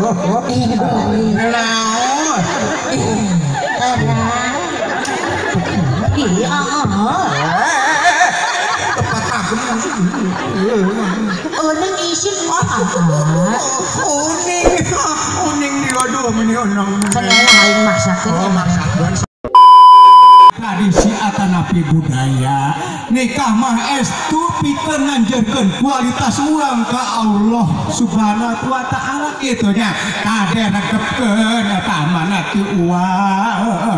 Naon? Tepat aku. Uning isin. Uning, uning diaduh meni onong. Cenah aing maksakeun. Oh, maksakeun. Tradisi atanapi budaya nikah mah estu pikeun nganjeurkeun kualitas urang ka Allah Subhanahu wa taala kitu nya. Kade rekepkeun eta mana ti uwa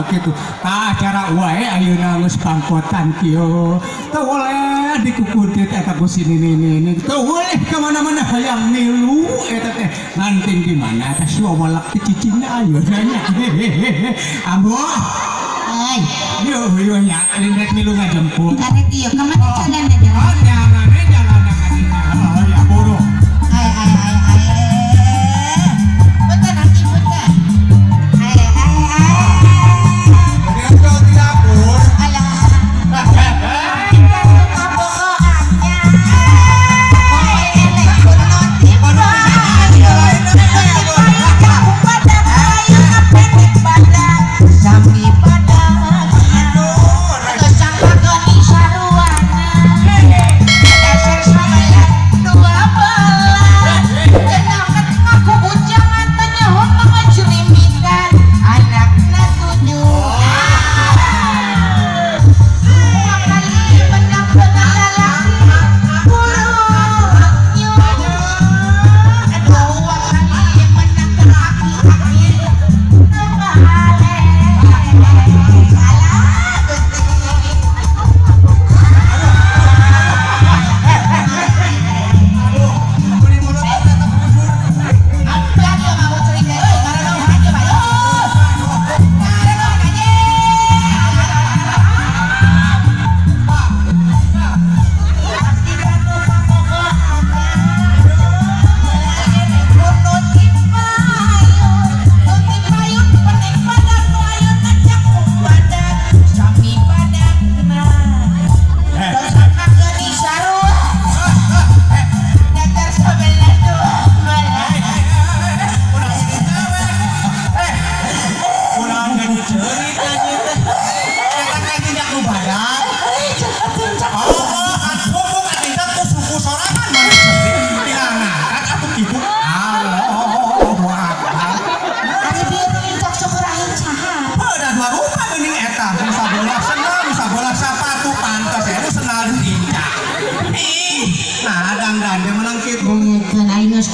kitu. Tah cara wae ayeuna geus pangkotan kieu. Teu boleh dikukuntit eta ku si nini-nini. Teu boleh ka mana-mana hayang milu eta teh. Nanting di mana eta si wawalak teh cicingna ayeuna nya. Ambo. Yo yo nya, lindrek milu ngajemput. Karek ieu ka mana jalan aja? Oh, jalannya jalan kadinya. Oh, ya buru. Ay ay ay ay. Bentar nanti bentar. Ay ay ay. Jadi di dapur. Alah.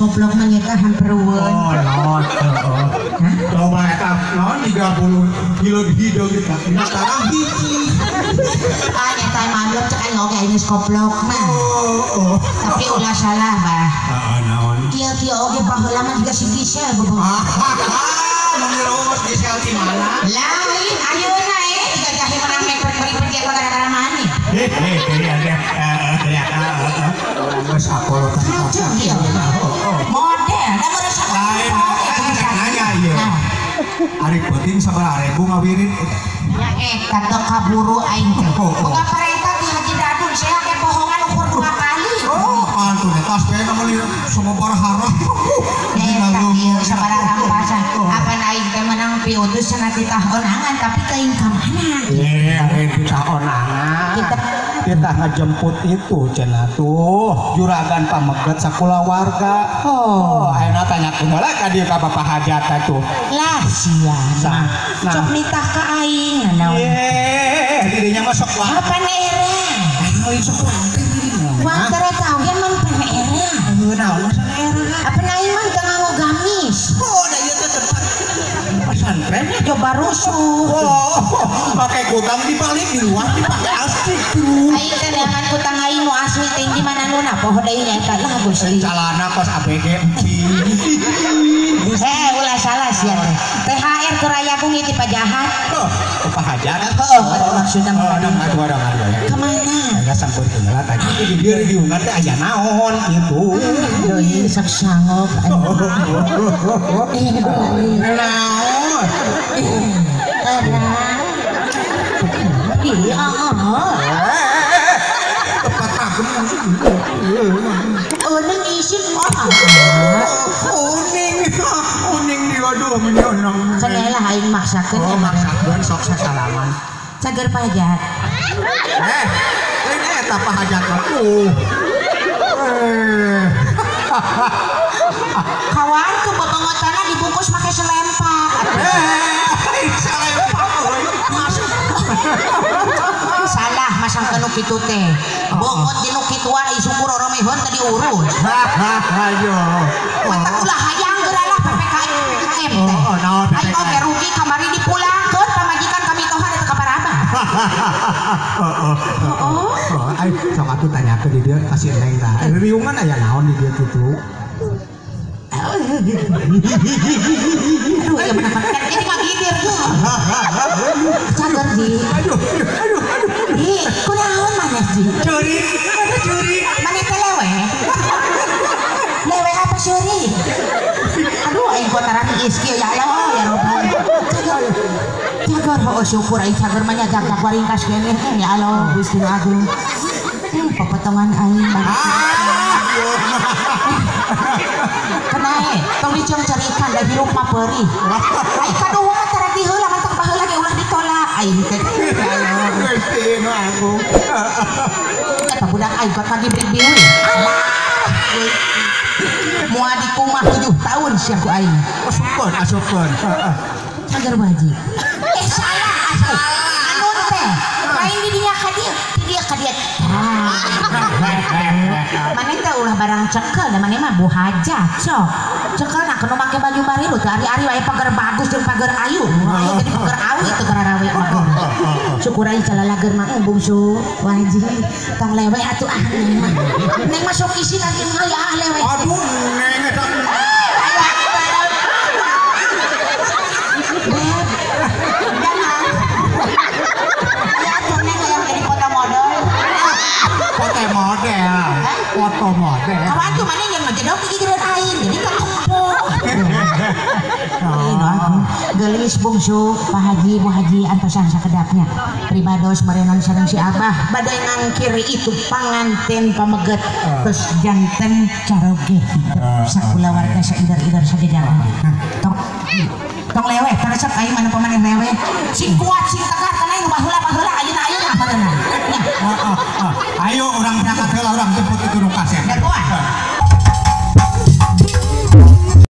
Goblok mah nyeta hamperueun. Oh, naon. Heeh. Coba eta naon 30 kilo hideung di sekarang hiji. Ah nyeta malum cek aing oge aing geus goblok mah. Oh, oh. Tapi ulah salah, Bah. Heeh, naon. Kieu-kieu oge baheula mah jiga si Gisel bobogoh. Menurut Gisel di mana? Lain ayeuna digagahi menang meprek-meprek ge gara-gara maneh. Hehe, ya ya. Geus apol model da meureuh lain nanya ieu. Ari penting sabaraha ribu ngawirin. Ya eta teu kaburu aing teh. Boga parenta di Haji Dadun saya ge bohongan ukur 2 kali. Oh, atuh eta tas bae meuli sabaraha. Eta ieu sabaraha rampasan. Apan aing teh menang piutus cenah titah onangan tapi teuing ka mana? Ye, aing titah onangan. Kita ngejemput itu cenah tuh juragan pameget sakulawarga. Oh, ayeuna tanyakeun heula ka dieu ka Bapak Hajat atuh. Lah sia. Nah, sok nitah ka aing naon. Ye, dirinya mah sok wae. Kapan era? Lain sok wae. Wae teh oge mun pan era. Heuh naon masalah era? Apa aing mah teu nganggo gamis. Oh, da ieu teh tempat pesantren coba rusuh. Oh, pakai kutang dibalik di luar dipakai asli tuh. Aing teh neangan kutang aing nu asli teh di mana nu na poho deui nya eta lah Gusti. Calana kos ABG. Ulah salah sia teh. THR ke rayagung ieu ti pajahat. Oh, pahajat. Heeh, maksudna mah. Ka mana? Enggak sampurkeun heula tadi. Di dieu di diungan teh aya naon kitu. Deui sok sangop. Naon? Tepat aku. Uning isin. Uning, Aduh menyonong. Cenah aing maksakeun. Oh maksakeun sok sasalaman. Cager pajak. Lain eta pahajat tuh. Kawan tuh bebengotana dibungkus make selempak. Selempak. Salah masang ke nu kitu teh. Bongot di nu kituan ai syukur oromehon teh diurus. Ayo. Mata ulah hayang geura lah PPKM PPKM teh. Aing oge rugi kamari dipulangkeun pamajikan kami toha teh ka parabah. Heeh. Aing sok atuh tanyakeun di dieu ka si Neng tah. Riungan aya naon di dieu kitu? Aduh, ya bener kan ini mah gidir tuh. Cager ji. Aduh, aduh, aduh. Ih, kunaon maneh ji? Ceurik, mana ceurik? Maneh teh leweh. Leweh apa ceurik? Aduh, aing kotaran geus kieu ya Allah ya Rabbi. Cager. Cager heuh syukur aing cager mah nya jaga waringkas keneh ya Allah Gusti nu agung. Popotongan aing kenae tong diceng carikan da hirup mah peurih. Ai kadua mah tara diheula mantap baheula ge ulah ditolak aing teh. Gusti nu agung. Eta budak aing kot pagi brik bieu. Alah. Moal dikumah 7 tahun sia ku aing. Asupkeun, asupkeun. Heeh. Cager baji. Salah asup. Anu teh lain di dinya ka dieu, di dieu ka dieu. Maneh teh ulah barang cekel da maneh mah bu hajat sok. Cekel na kudu make baju bariru teu ari-ari wae pager bagus jeung pager ayu. Ayu jadi pager awi teu kararawe mah. Syukur aing calalager mah bungsu wajib tong leweh atuh ah neng mah. Neng mah sok isin lagi mah ya ah leweh. Aduh neng eta. Ya atuh neng yang jadi foto model. Foto model. Foto model. Kawan tuh mana yang ngejedok gigireun aing jadi katempo. Gelis bungsu Pak Haji Bu Haji antosan sakedapnya. Pribados marenon sareng si Abah bade ngangkir itu panganten pameget terus janten caroge sakulawarga saidar-idar sajajaran. Tong tong leweh taresep aing mana pamaneh leweh. Sing kuat sing tegar